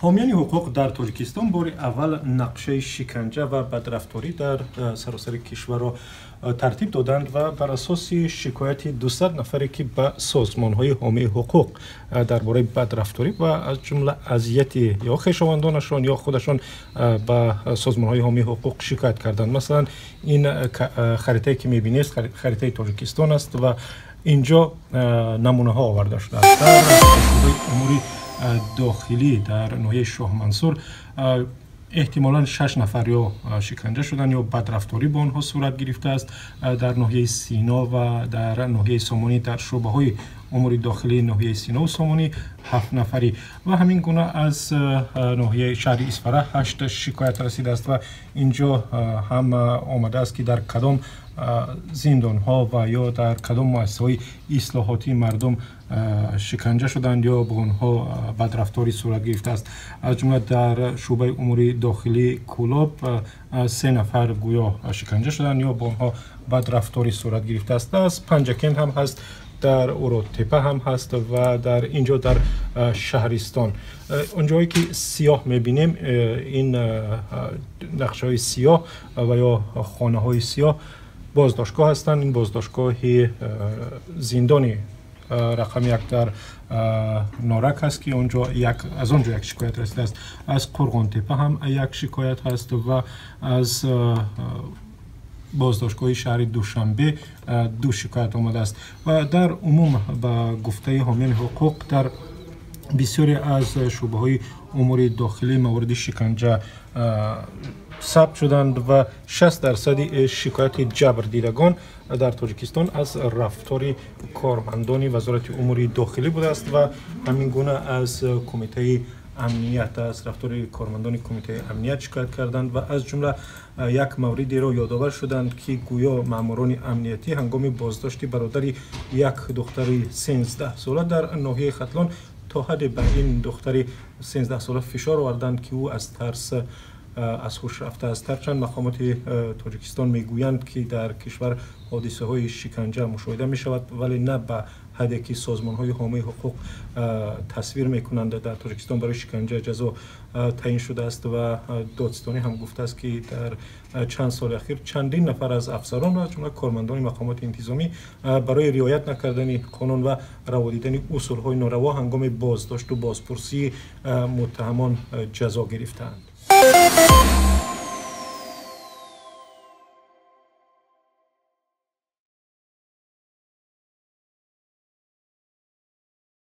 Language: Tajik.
Ҳомиёни ҳуқуқ дар Тоҷикистон бори аввал нақшаи шиканҷа ва бадрафторӣ дар саросари кишварро тартиб доданд ва бар асоси шикояти 200 нафаре, ки ба созмонҳои ҳомии ҳуқуқ дар бораи бадрафторӣ ва аз ҷумла азияти ё хешовандонашон, ё худашон ба созмонҳои ҳомии ҳуқуқ шикоят карданд. Масалан, ин харитае, ки мебинед, харитаи Тоҷикистон аст ва инҷо намунаҳо оварда шудааст. Дар шӯъбаи умури дохилӣ дар ноҳияи Шоҳмансур эҳтимолан шаш нафар ё шиканҷа шуданд, ё бадрафторӣ бо онҳо сурат гирифтааст. Дар ноҳияи Сино ва дар ноҳияи Сомонӣ, дар шӯъбаҳои умури дохилии ноҳияи Синову Сомонӣ ҳафт нафарӣ ва ҳамин гуна аз ноҳияи шаҳри Исфара ҳашт шикоят расидааст. Ва инҷо ҳам омадааст, ки дар кадом зиндонҳо ва ё дар кадом муассисаҳои ислоҳотии мардум шиканҷа шуданд ё бо онҳо бадрафторӣ сурат гирифтааст. Аз ҷумла дар шӯъбаи умури дохилии Кӯлоб се нафар гӯё шиканҷа шуданд ё бо онҳо бадрафторӣ сурат гирифтааст. Аз Панҷакент ҳам ҳаст, дар Уродтепа ҳам ҳаст ва дар инҷо дар шаҳристон. Он ҷое ки сиёҳ мебинем, ин нақшаҳои сиёҳ ва ё хонаҳои сиёҳ боздоштгоҳ ҳастанд. Ин боздоштгоҳи зиндони рақами 1 дар Норак аст, ки онҷо як аз он ҷо як шикоят расидааст. Аз Қурғонтепа ҳам як шикоят ҳаст ва аз боздоштгоҳи шаҳри Душанбе ду шикоят омадааст. Ва дар умум, ба гуфтаи ҳомиёни ҳуқуқ, дар бисёре аз шӯъбаҳои умури дохилӣ мавориди шиканҷа сабт шуданд ва 60 дарсади шикояти ҷабрдидагон дар Тоҷикистон аз рафтори кормандони Вазорати умури дохилӣ будааст. Ва ҳамин гуна аз Кумитаи амният, аз рафтори кормандони Кумитаи амният шикоят карданд ва аз ҷумла як мавридеро ёдовар шуданд, ки гӯё маъмурони амниятӣ ҳангоми боздошти бародари як духтари 13-сола дар ноҳияи Хатлон то ҳадде ба ин духтари 13-сола фишор оварданд, ки ӯ аз тарс аз ҳуш рафтааст. Ҳарчанд мақомоти Тоҷикистон мегӯянд, ки дар кишвар ҳодисаҳои шиканҷа мушоҳида мешавад, вале на ба ҳадде, ки созмонҳои ҳомии ҳуқуқ тасвир мекунанд. Дар Тоҷикистон барои шиканҷа ҷазо таъин шудааст ва додситонӣ ҳам гуфтааст, ки дар чанд соли ахир чандин нафар аз афсарон ва аз ҷумла кормандони мақомоти интизомӣ барои риоят накардани қонун ва раво дидани усулҳои нораво ҳангоми боздошту бозпурсии муттаҳамон ҷазо гирифтаанд.